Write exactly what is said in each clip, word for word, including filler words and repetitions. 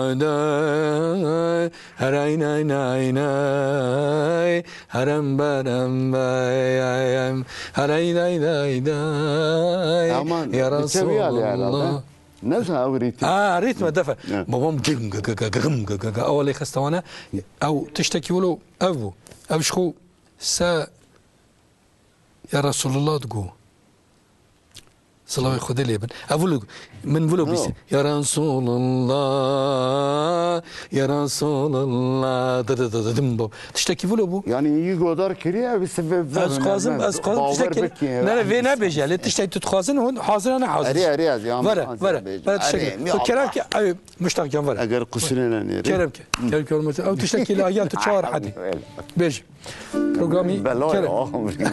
Day, heray nay nay nay, herem berem bay, ay, em, heray day day day. Aman, Ya bi çeviya lê herhalde. Resulallah. Ne zan ew rîtî? Ha, rîtme defe. Evet. Babam gim gı gı gı gı gım gı gı gı. Ew lê xestewane. Ew tiştekî wilo ev bû. Ev ji xwe se Ya Resulullah digo. Silavê Xwedê lê bin. Ev wilo, min wilo bîst. Ya Resulullah, ya Resulullah. Dı dı dı dı dım bab. Tiştekî wilo bû. Yani iyi godar kiriye, bir sebebi Ez xwazim, ez xwazim tiştekî. Nere vê nebêje, lê tiştekî tu dixwazin, hûn hazir ne hazir. Erê, erê, ez ya Vere, vere, vere tiştekî. Erê, ya Tu kerem Allah. ki, ew, Muştak can vere. Eger kusurê ne nêrê. Kerem ki, kerem ki olmasa. Ew tiştekî li agiya tu çar hadî. Bêj. Programî Bela kerem. ya.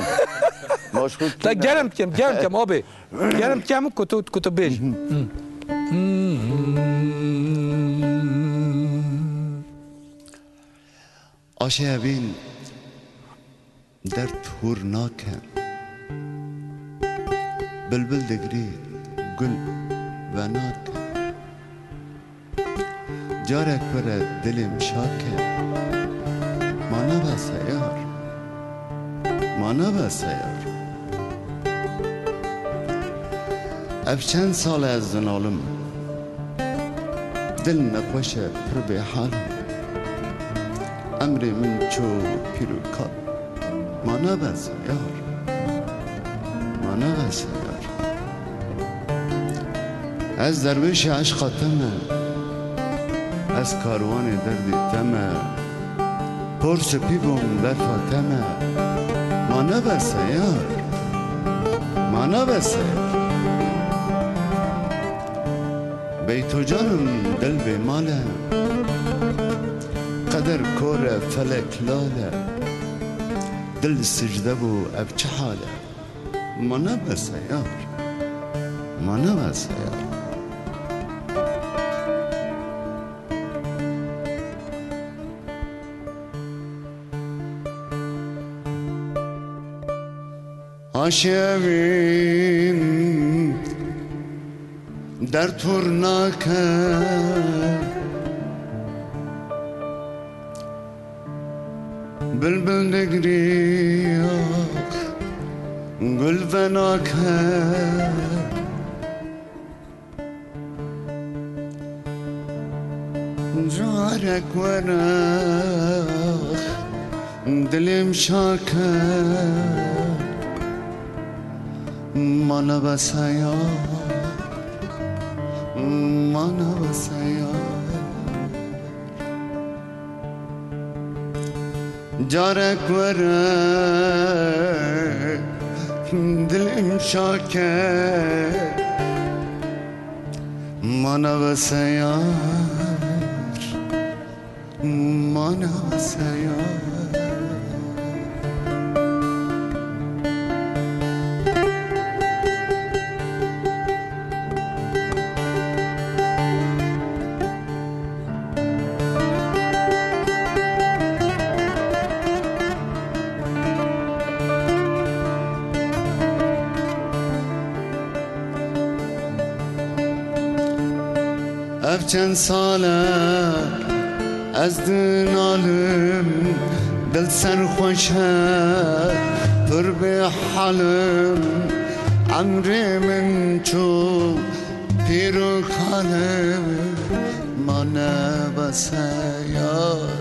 Maşgul La germ dikim, germ dikim abi. Germ dikim ku tu, ku tu bêj. Aşê evîn derd hûr nake. Bilbil digrî gul venake. Carek were dilê min şake. Ma nebe seyar. Ma nebe seyar. Ev çend sal e ez dinalim. Dil nexweş e, pir bêhal im. Emrê min çû pîr û kal. Ma nebe seyar. Ma nebe seyar. Ez derwêşê eşqa te me. Ez karwanê derdê te me. Por spî bûm berfa te me. Ma nebe seyar. Ma nebe seyar. Beyto canim dil bê mal e. Qeder kor e, felek lal e. Dil sicde bû, ev çi hal e? Ma nebe seyar. Ma nebe seyar. Aşevîn derd hûr nake. Bilbil digriya gul venake. Carek were dilê min şake. Ma nebe seyar. Ma nebe seyar. Carek were dilê min şake. Ma nebe seyar. Ma nebe seyar. Ev çend sal e ez dinalim, dil serxweş e, pir bêhal im, emrê min çû pîr û kal im. Ma nebe seyar.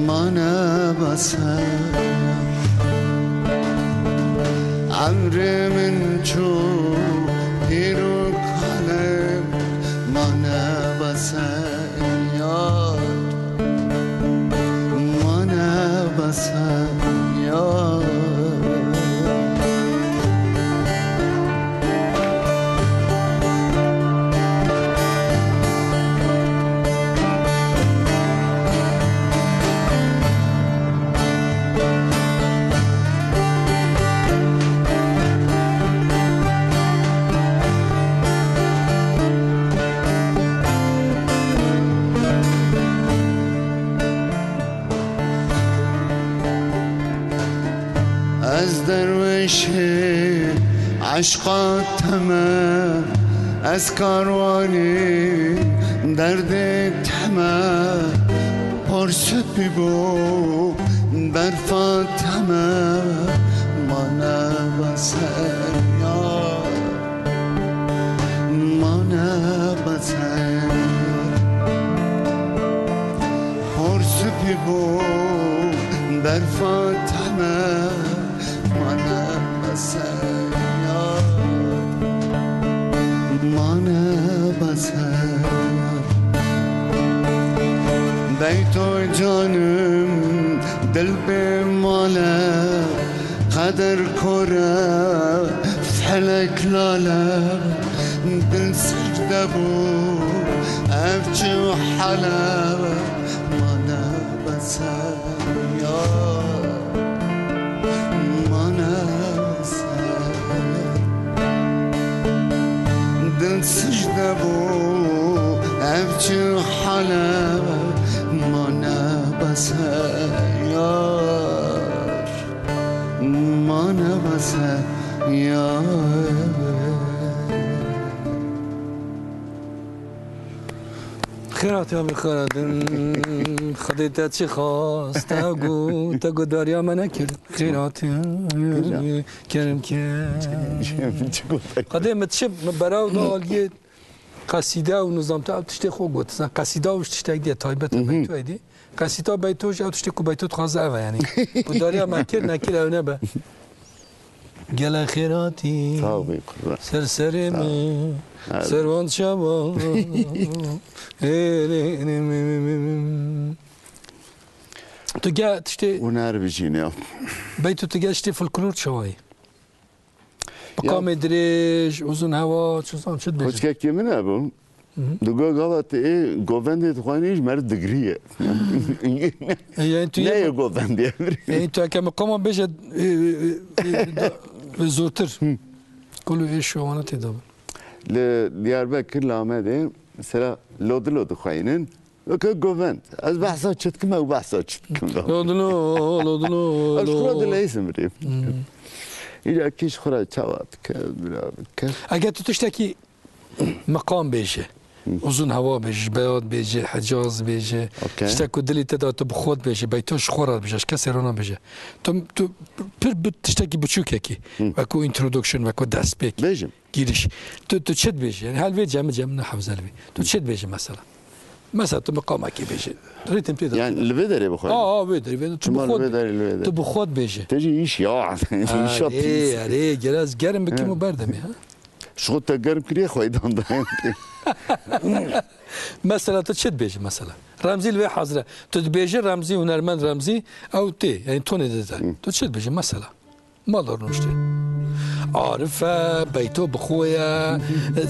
Ma nebe seyar. Emrê min çû pîr û kal im. Ma nebe seyar. Ma nebe seyar. Ez derwêşê eşqa te me, Ez karwanî derdê teme, por spî bû berfa teme, mane be ser yar, mane be ser. Por spî bû berfa teme, mane be ser yar, mane be ser. Beyto canim, dil bê male, qeder kore, felek lale, dil serde bû, ev çi hale, mane be ser yar, mane ser. Dil serde bû, ev çi hale, mane be ser yar, mane be ser yar. Xêr hatî, abi, xêr hatin. Xwedê te çi xwest, te got, te got dariya me nekir. Xêr hatî. Kerem ke. Xwedê min çi, min beraw da aliyê qesîde û nizam te ew tiştê xwe got. Sen qesîda û tiştek diye taybet e, beyto êdî. Qesîda beyto ji ew tiştê ku beyto dixwaze ev e, yanî. Ku dariya me kir, nekir ew nebe. Gelek xêr hatî. Sağ ol, qurban. Ser serê min. Sağ ol. Ser wan çawa. Tu ge tiştê Huner bijîne ya. Beyto tu ge tiştê folklor çawa ye? Ya. Miqamê dirêj, uzun hewa, çi zam çi dibêjin? Koçkekê min hebû. Hı hı. Digo gava tu ê govendê dixwayînî ji meriv digiriye. E, yani tu Ne yê yê govendê. Yani tu eke miqama bêje, e, e, e, e, da, e, zortir. Hı. Kulu ê şowana tê da. Li Diyarbekir, li Amedê, mesela lodilo dixwayînin. Weke govend. Ez behsa çi dikim, ew behsa çi dikim. Lodilo, lodilo, Ez xura lo. dileysim birê. Hmm. Îca kî ji xura çawa dike, bira dike. Eger tu tiştekî meqam bêje, Hı. uzun hewa bêje, beyat bêje, hecaz bêje, Okey. tiştek ku dilê te de tu bi xwe dibêje, beyto ji xwe re dibêje, ji kesê re nabêje. Tu, tu pir bi tiştekî biçûkekî, Hı. wekû introduction, wekû destpêk. Bêjim. Giriş. Tu, tu çi dibêjî? Yani hel vê cem, cem ne hevzel vê. Tu çi dibêjî mesela? Mesela tu miqamekî bêjî. Rîtim tê de. Yani li vê derê bixwe. Aa, aa, vê derê, vê derê. Tu Çima li bixwe, vê derê, li vê derê? tu bixwe dibêjî. Te jî îş ya. Îşa Arê, pîs. arê, gelaz germ bikî He. min berdemê, ha? Ji xwe te germ kiriye xweydan da. Mesela tu çi dibêjî mesela? Remzî li vê hazir e. Tu dibêjî Remzî, hunermend Remzî, ew tê, yani tonê dide. Hı. Tu çi dibêjî mesela? Mala rûniştê. Arife, beyto bi xwe ye.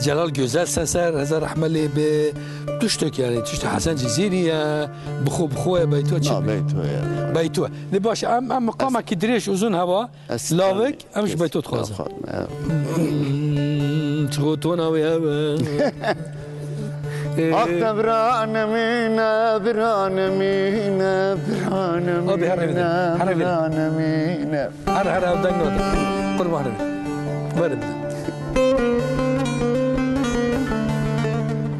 Celal Gözel Seser, heza rehme lê be. Tiştek yani, tiştek Hesen Cizîrî ye. Bi xwe, bi xwe ye, beyto çi? Na, beyto ye. Beyto. Ne baş, em, em miqamekî dirêj uzun hewa. Ez Lavek, em ji beyto dixwazin. Hmm, çi got wana wê hewe. Ax te bira nemîne, bira nemîne, bira Abi, here nemîne, bide, here bide. bira nemîne. Her, her ew deng nade. Qurban, here bide. Were bide.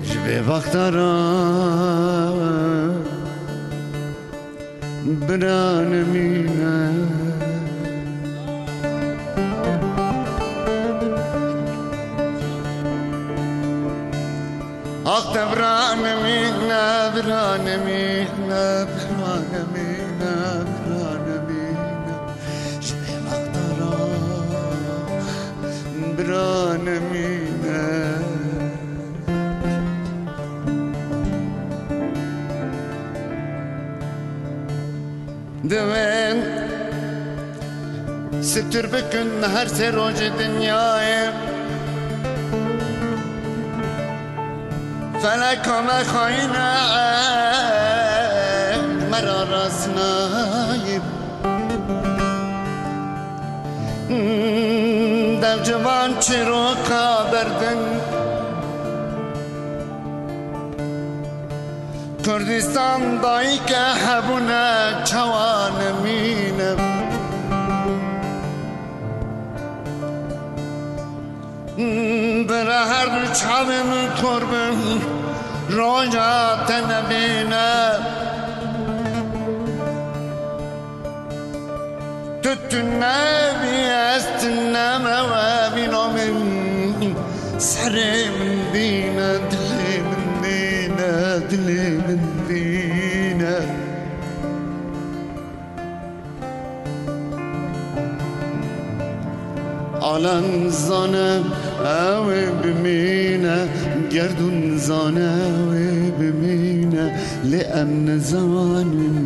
Ji vê vexta re bira nemîne. Ax te bira nemîne, bira nemîne, bira nemîne, bira nemîne. Ji vê wexta re bira nemîne. Divên sitir bikin her sê rojê dinyayê. Feleka me xayîn e, me ra rast nayê. Dev ciwan çîroka berdin. Kurdistan dayike hebûne çawa nemîne. Her du çavên min kor bin, roja te nebîne. Tu, tu nebî, ez tu neme, we bîno min. Serê min dîne, dilê min dîne, dilê min dîne. Alem zane ew ê bimîne, gerdûn zane ew ê bimîne, lê em nizanin.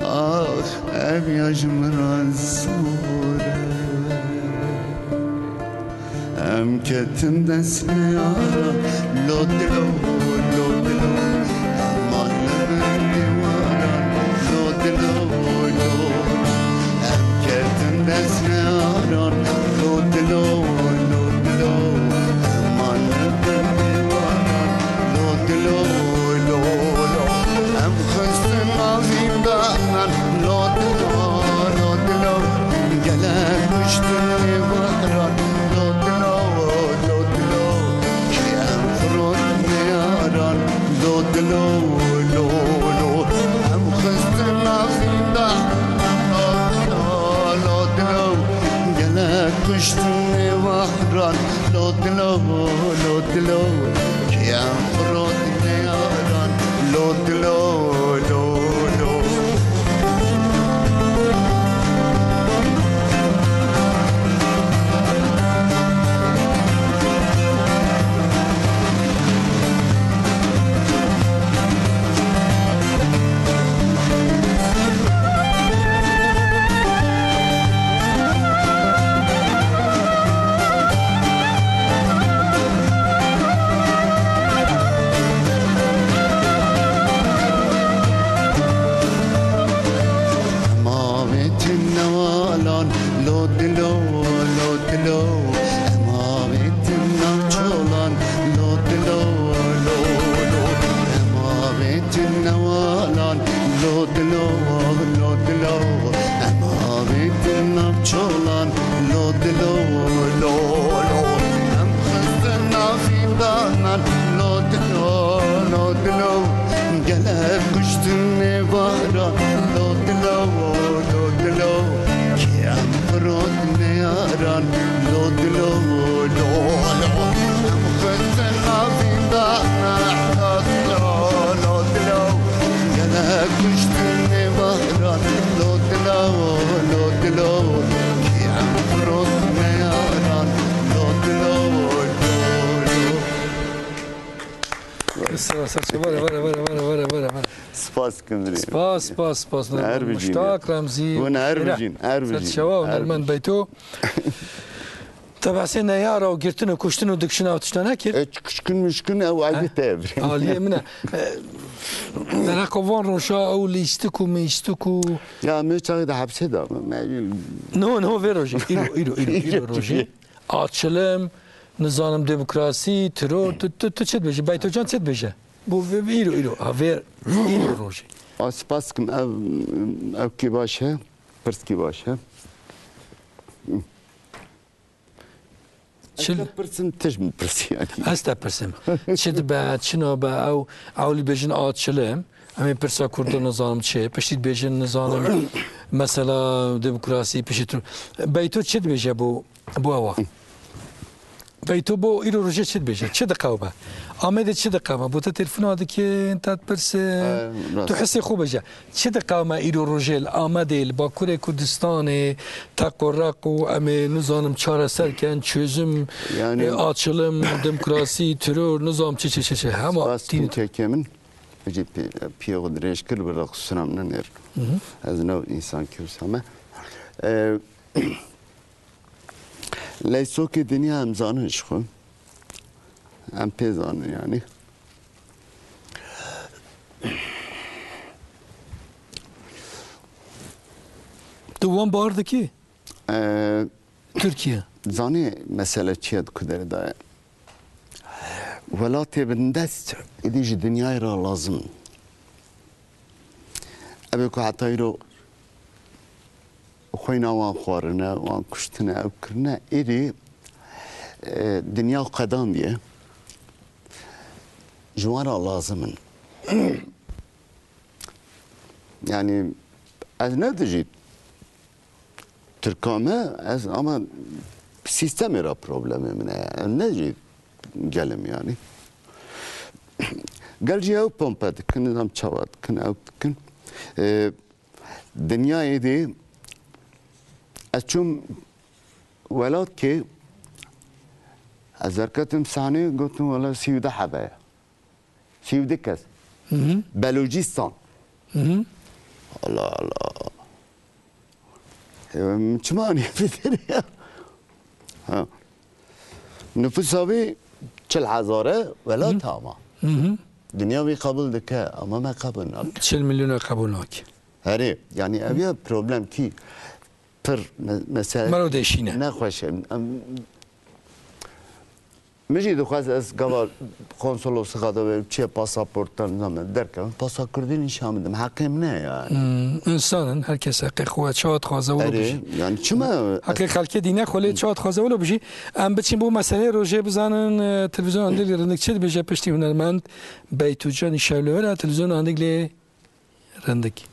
Ax, ev ya ji min re zor e. Em ketin dest neyaran, lo dilo, lo dilo. Em man li bin dîwaran, lo dilo, lo. Em ketin dest neyaran, lo dilo, lo dilo. Em man li bin dîwaran, lo dilo, lo, lo. Em xistin navîn danan, lo dilo, lo dilo. Gelek kuştin ê baran, lo dilo, lo dilo. Kê em firot neyaran, lo dilo, lo, lo. Em xistin navîn danan, lo dilo, lo dilo. Gelek kuştin ê baran, lo dilo, lo dilo. Kê em firot neyaran, lo dilo, lo, lo. Em avêtin newalan, lo dilo, lo dilo. Em avêtin nav çolan, lo dilo, lo, lo. Em avêtin newalan, lo dilo, lo dilo. Em avêtin nav çolan, lo dilo, lo, lo. Em xistin navîn danan, lo dilo, lo dilo. Gelek kuştin ê baran, lo dilo, lo dilo. Kê em firot neyaran, lo dilo, lo, lo. Em xistin navîn danan, lo dilo, lo dilo. Gelek kuştin ê baran, lo dilo, lo dilo. Kê em firot neyaran, lo dilo, lo, lo. Spas, spas, spas, spas, spas. Spas, spas, spas. Her bijîn. Muştak Remzî. Hûn her bijîn, her bijîn. Ser çawa û nermen beyto. Te behsê neyara û girtin û kuştin û dikişina û tişta nekir? E, kuşkin mişkin ew aydî te ev. Aliyê min e. E, dereqa van roja ew lîstik û mîstik û... Ya, me çaxê de hepsê da. No, no, vê rojê. Îro, îro, îro, îro rojê. Açilim, nizanim demokrasî, teror, tu, tu, tu çi dibêjî? Beytocan çi dibêje? Bu vê, vê îro, îro, ha, vê îro rojê. A, spas kim, ev, ev kî baş e, pirs kî baş e. Çil- Ez te pirsim, tij min pirsî yani. Ez te pirsim. Çi dibe, çi nabe, ew, ew lî bêjin açilim. Em ê pirsa Kurdo nizanim çi, piştî dibêjin nizanim mesela demokrasî, piştî tu. Beyto çi dibêje bu? Bo ewa. Beyto bo îro rojê çi dibêje? Çi diqewme? Amedê çi diqewme? Bo te telefona dikin, te dipirsin. He, rast. Tu hisê xwe bêje. Çi diqewme îro rojê li Amedê, li Bakurê Kurdistanê, teq û req û em ê nizanim çareser ken, çözüm, yani, e, açılım, demokrasî, terör, nizam çi, çi, çi, çi. Hema spas tîn- kekê min. Jî pê-, piyê xwe dirêj kir, bi rexsuna min nêr. Hı hı. Ez ne însan ki wisa me. E, Leysoke dinya em zanin ji xwe. Em pê zanin yani. Tu wan bar dikî? Ee, Tirkiye. Zanî mesele çi ye di ku derê de ye? Welatê bindest êdî ji dinyayê re lazim. Ev ê ku heta îro xweyna wan xwarine, wan kuştine, ew kirine, êdî, e, dinya qedandiye. Ji wan re lazim in. Yani ez ne dijî Tirka me, ez ama sîstemê re problemê min heye. Ez ne jî gelim yani. Gel jî ew pompe dikin, nizam çawa dikin, ew dikin. E, dinyayê dê ez çûm welatkê, ez derketim sahnê, gotin wela sî û du hebe ye. Sî û du kes. Hı hı. Belucistan. Hı hı. Allah Allah. E, çima anî fitir ya? Ha. Nüfusa wî çil hezar e, welat ama. Hı hı. Dinya wî qebul dike, ama me qebul nake. Çil milyona qebul nake. Herê, yani ev ya problem ki pir me-, mesele Mero deşîne. Nexweş e. Em, Min jî dixwest ez gava konsoloslixa de ve çiye pasaporttan nizam derkevim. Pasa Kurdî nîşan bidim. Heqê min e yani. Hmm, insan in, her kes heqê xwe çawa dixwaze wilo Erê, bijî. Yani çima Heqê xelkê dîne xwe lê çawa dixwaze wilo bijî. Em biçin bo meseleyê rojê bizanin, e, televîzyon Andilî Rindik çi dibêje piştî hunermend Beytûcan Şewlewera televîzyon Andilî Rindik.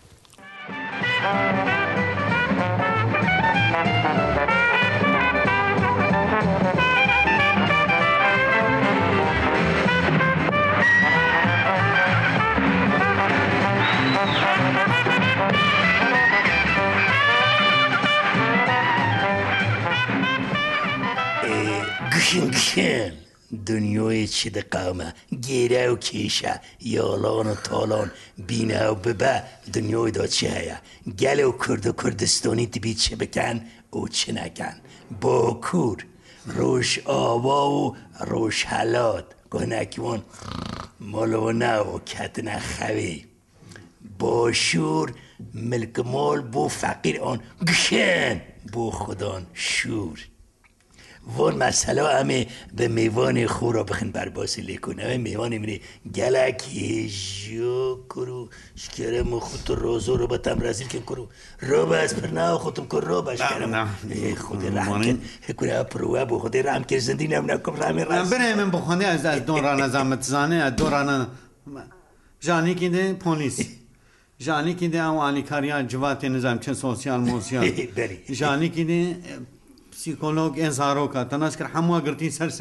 Ê, gişin, gişin. Dinyayê çi diqewime, gêre û kêşe, yalan û talan, bîne û bibe, dinyayê de çi heye? Gelo Kurd û Kurdistanî dibî çi bikin û çi nekin? Bakur, Rojava û Rojhelat, ku hinekî wan mala wan ne û ketine xewê. Başûr, milkmal bo feqîr an gişên bo xudan şûr. Van mesela em ê bi mêvanê xwe re bixin berbasî lê ku newê mêvanê min ê gelek hêja kuro ji kerem û xwe tu rozo robe tem rezîl kin kuro. Robe ez pir naxutim ku robe ji kerem. Na, na. Ê, Xwedê rehm kin. Hê ku ne pir we bû, Xwedê rehm kir zindî ne min e ku rehmê Em rez. Birê min bi Xwedê ez, ez don rane zamet zane, ez don rane. Janîkî de polîs. Janîkî de ew alîkariya civatê nizam çi sosyal mosyal. Belê. Janîkî de, e, psîkolog ên zaroka. Te nas kir hemû girtî ser ser.